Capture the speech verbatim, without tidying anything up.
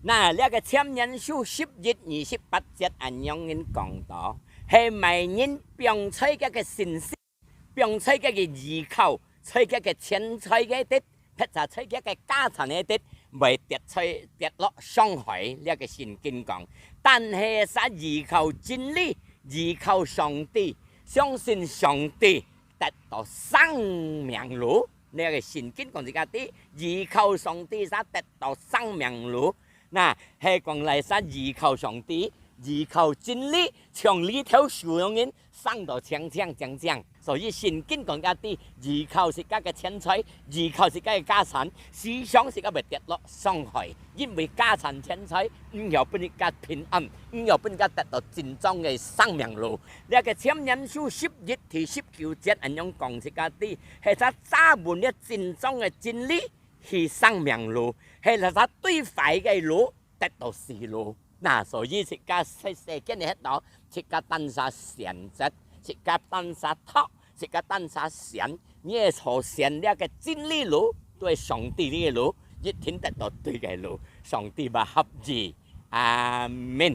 那這个箴言書十一二十八節恁樣人講到，係麼人放在佢个信心，放在佢个依靠，在佢个錢財个地，或者在佢个家產个地，會跌在跌落傷害。這个聖經講，但係儕依靠真理，依靠上帝，相信上帝，得到生命路。這个聖經講自家知，依靠上帝儕得到生命路。那係講來儕依靠上帝，依靠真理，像這頭樹樣人生到青青青青。所以聖經講自家知，依靠自家个錢財，依靠自家个家產，時常自家會跌落傷害，因為家產錢財毋曉分自家平安，毋曉分自家得到真正个生命路。這个箴言書十一第十九節恁樣講自家知，係儕抓穩這真正个真理，去生命路，係儕對壞个路得到死路。那所以自家在世間个歇到，自家單儕選擇，自家單儕擇，自家單儕選，你係坐選這个真理路，對上帝个路，一定得到對个路，上帝會合意。阿門。